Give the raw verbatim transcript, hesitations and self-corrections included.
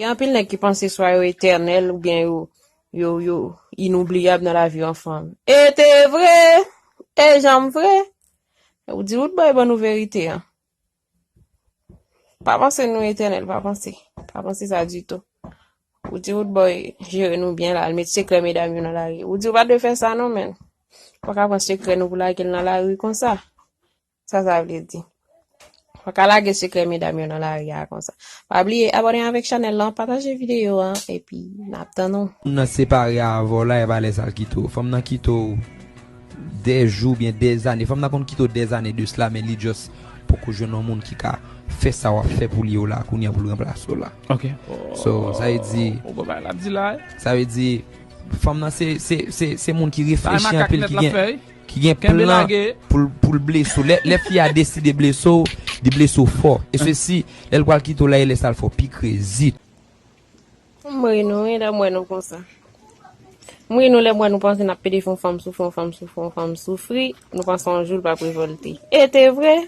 Anpil nèg ki panse swa yo etènèl oubyen yo, yo, yo inoubliyab nan lavi yon fanm. E te vre! E janm vre! Ou di Roodboy ban nou verite an. Pa panse nou etènèl, pa panse. Pa panse sa ditou. Ou di Roodboy jere nou byen la, l met sekrè medam yo nan lari. Ou di ou pa dwe fè sa non, menn. Ou pa ka pran sekrè nou pou lage l nan lari konsa. Sa sa vle di? Ou pa ka lage sekrè medam yo nan lari a konsa. Pa bliye abòne avèk chanèl lan, pataje videyo an, epi n ap tann ou. Moun nan separe avè w la, e pa lè sa l kite w. Fanm nan kite w dè jou oubyen dè zane. Fanm nan konn kite w dè zane de sila, men li just poko jwenn yon moun ki ka fè sa w ap fè pou li yo la, kounye a pou l ranplase w la. Ok. So, sa vle di, Ou bon bagay l ap di la, eh? Sa vle di, fanm nan se, se, se, se moun ki Bay reflechi makak anpil, nèt ki l ap gen, fè, eh? Ki gen Kenbe plan lage. Pou l, pou l blese w. Lè, lè fi a deside blese w, li blese w fò. E sesi, lè l pral kite w la, e lè sa l fè w pi krezi. M ri nou, wi, lè m wè nou konsa. M ri nou lè m wè nou panse n ap pede fè yon fanm soufri, yon fanm soufri, yon fanm soufri. Nou panse yon jou l p ap revòlte. E te vre?